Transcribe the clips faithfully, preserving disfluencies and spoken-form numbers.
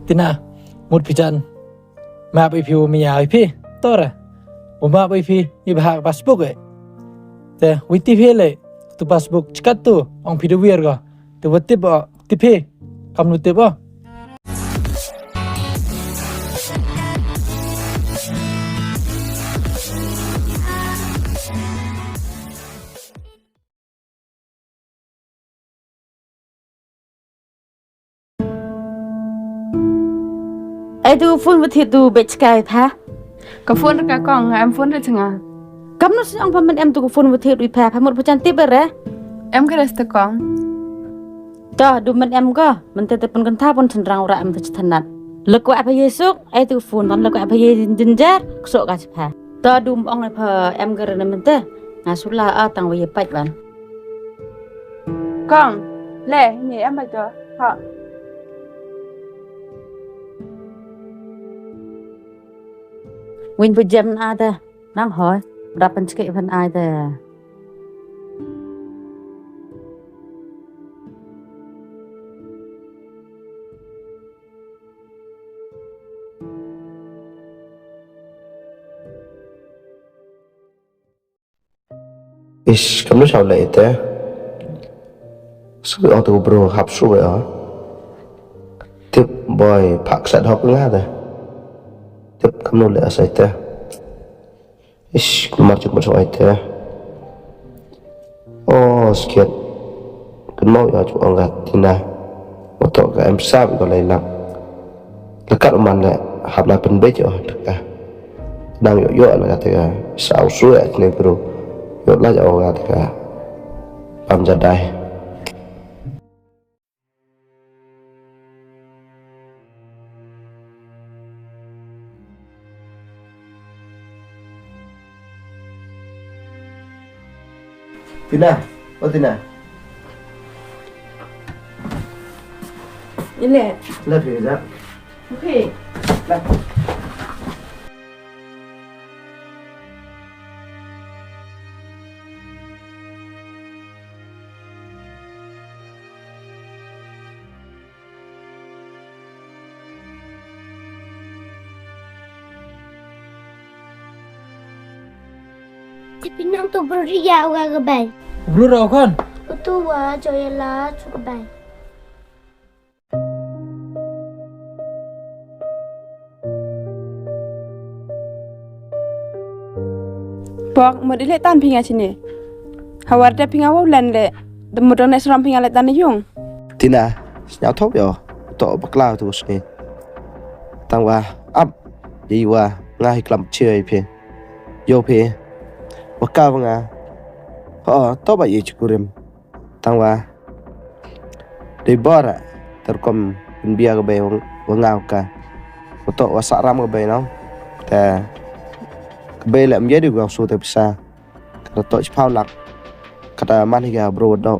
Tina, mut phi jan map ïa phi u maya ïa phi. Tore. U map ïa phi i bha ka passbook eh. Te wei ti phi le tu passbook chikat tu ong phi da wir ko. Te wa tip o, tip phi. Kam nu tip o. Ai tu phone wa thied tu bech kai pha. Ka phone ka kong, em phone re changa. Kam nu sing ong pha men em tu ka phone wa thied ui pha, pha mut pha chan tip re. Em ka rest kong. To du men em ko, men te te pun kentha pun chen rang ura em te chethanat. Lekwa pha yesuk, ai tu phone ton lekwa pha ye jinjar, ksok ka chipha. To du ong pha em ka re na men te. Nga sula a tang wa ye pach wan. Kong, le, ni em ba jo. Ha. Win bu jem na da. Nang hoi. Rapan chike van ai da. Ish, kam nu shaw leh ite. Suk ong tu bro hap shu eh. Tip boy phak sat hok nga te. Tip kam nu leh asai te. Ish, kumar chuk mar chuk ai te. Oh, skit. Kan mau ya chuk ong ka Tina. Wa toh ka em sap ïa ka lai lak. Lekat u man le hap la pynbeit ïa ka. Dang ïoh ïoh na kata ka saw suwe ïa kine bro. Ïoh la ïa kata ka pam jadai. Tina, oh Tina. Ile. Love you, Zak. Okay. Love. Te pynang to bru ria u ga ka bai. Bru rau kan? Utu wa joya la chu ka bai. Pok, mut ile tan phi nga chini. Hawar de phi nga wow len le. De mut ne sram phi nga le tan yung. Tina, sñiaw thop yo. To bakla tu sni. Tang wa ap. Ye wa nga hi klam chia phi. Yo phi. Wa ka wa nga. Ho, to ba ye chikurim. Tang wa dei bor te rukom pynbia ka bei wa nga ka. Wa toh wa sah ram ka bei nong. Te ka bei leh ym ye dei ka su te pisa. Ka da toh chiphaw lak. Ka da man hi ka bru wa doh.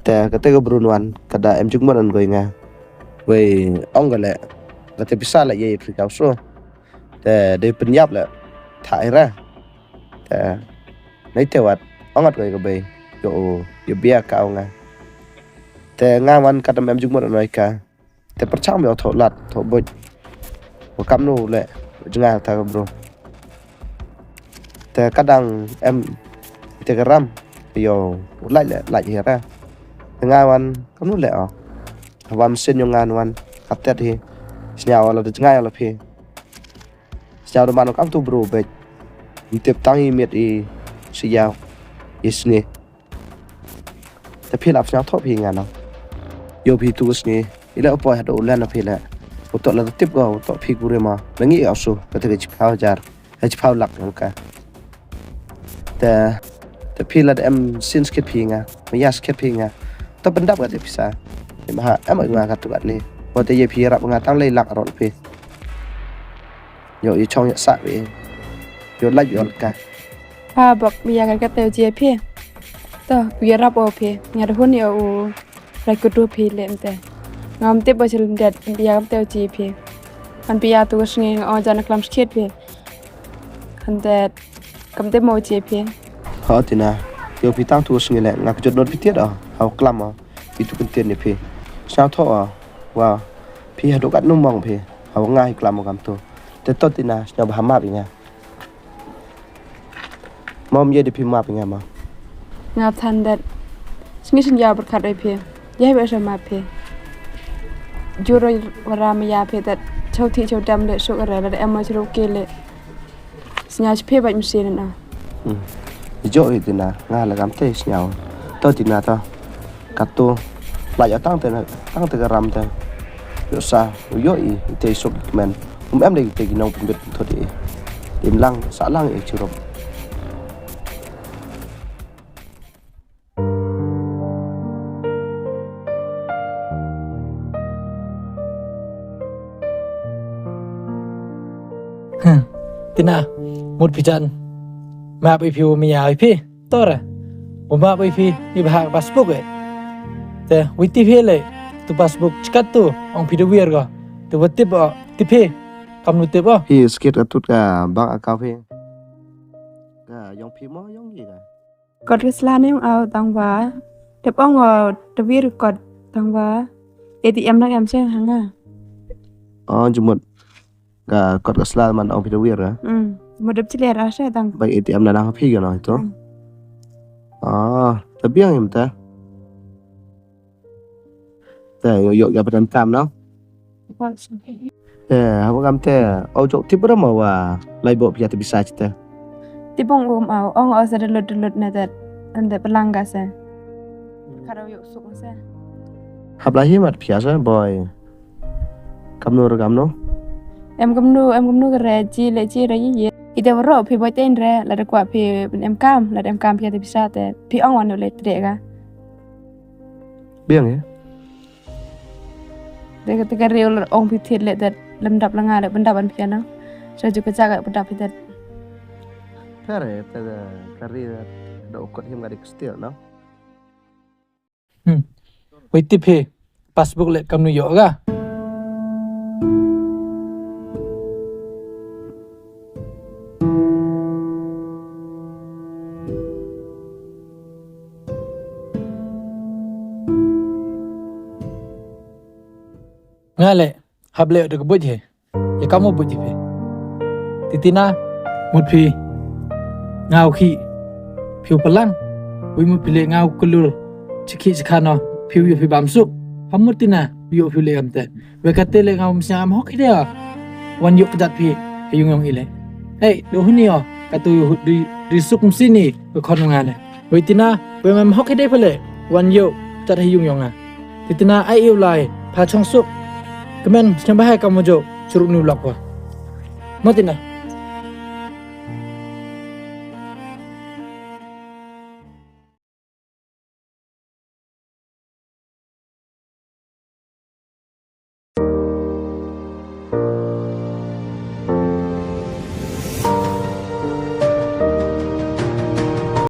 Te kate ka bru nwan ka da em jingmut an goi nga. Wei ong ka leh kate pisa leh ye phi ka su. Te dei pynïap leh tha ira. Te nei te wat ong at ko ka bei yo u yo bia ka ong nga. Te nga wan ka tam em jingmut noi ka. Te perchang yo tho lat tho buj. Wa kam nu le jnga ta ka bro. Te kadang em te ka ram yo lait le lait hira. Te nga wan kam nu le o. Wa mesin yo nga wan katet hi. Sñiaw la jnga la phi. Sñiaw da man kam tu bru bek. Ym tip tang i miet i siaw i sngi. Te phi lap sñiaw thop hi nga no. Yo phi tu sngi. I le poi hadu len phi le. Utok la tip go utok phi kuri ma. Nangi au su kata ke chiphaw jar. He chiphaw lak ngam ka. Te te phi la em sin skit phi nga. Ma ya skit phi nga. To pendap ka te pisa. Te ma ha em nga ka tu kat ni. Wa te ye phi rap nga tang le lak rot phi. Yo i chong ya sa wi. Yo laj yo ka. Ha bok mi ya ka te ji phi. To ku ya rap o phi. Nga da hun yo u. Rai ku du phi le mte. Ngam te bo chil det bi ya te ji phi. Han bi ya tu sngi nga o jan klam skit phi. Han te kam te mo ji phi. Ha Tina. Yo phi tang tu sngi le nga kjot not phi tiat o. Ha klam o. Phi tu kan tiat ni phi. Sñiaw tho o. Wa. Ïa, haduh katno mong phi? Hawa nga hi klam mo kam tu. Te to Tina, sngewbha map ïa nga. Mom, ïa, da phi map ïa nga mo. Nga than dat. Sngi sngewbha berkat ïa phi. Ïa, ba sha map phi. Juro wara ma ïa phi dat. Chau thi chau dam de suk re la da em ma chru ke le. Sngew shi phi bad machine na. Hmm. Ïa, jok ïa Tina, nga la kam te sngew. To Tina to. Kato. La ïa tang te na, tang te ka ram te. Ïoh sa, ïoh i, i te suk i kmen. Um em de i te ki nongpynbit pynthut i. Im lang, sa lang i chirup. Huh. Tina, mut phi jan. Map ïa phi u mia ïa phi. Tora. U map ïa phi i bha passbook eh. Te, wei ti phi le. Tu passbook chikat tu. Ong phi da wir ko. Tu wa tip o. Tip phi. Kam nu tip o. Hi skit ka tut ka bank account phi. Ka yong phi mo yong i ka. Kot ka sla ne ong au tang wa. Tep ong o tewir kot tang wa. A T M nang em seng hanga. Oh, jumut. Ka kot ka sla man ong phi tewir ka. Hmm. Jumut dep chile ra sha tang. Bai A T M na nang phi ka no itu. Hmm. Ah, tabiang im ta. Te, ïoh, ïoh, ïa patan kam, no? Te, haba kam te, o jok tip ra ma wa, lai bo pia te bisa chita. Tip ong um au, ong o sa delut delut na tet, ande pelangga sa. Karo yuk suk sa. Hap lai hi mat pia sa, boy. Kamno ra kamno? Em kamno, em kamno kare, chi le chi ra yi ye. Ite waro, phi boy ten re, la de kwa phi, em kam, la de em kam pia te bisa te. Phi ong wan le tre ga. Biang ya. Te ka, te ka riu la ong phi thied le te lem dap la nga le pyndap an phi ano. Sa ju ka jaka pyndap phi te. Pere te ka riu da ukot him ka dik still, no? Hmm. Wei tip phi. Passbook le kam nu ïoh ga. Nga le, hap le da ka buit hi. Ïa ka mo buit hi phi. Titina, mut phi. Nga u khi. Phi u palang. Wi mut phi le nga u kulur. Chikhi chikha no. Phi u yu phi bam suk. Ham mut tina. Yu phi le kam te. Wei kate le nga u msnya am hok hi de. Wan yu kjat phi. He yung yong ile. Hey, do huni o. Katu yu du, du suk msini. Wei khon nga ne. Wei tina, wei mem hok hi dei pale. Wan ïoh, tat ha ïung ïong nga. Ti tina ai ïoh lai, pha chong suk. Kmen, sngem bahai ka mojo, churuk nu lok wa. Mo tina.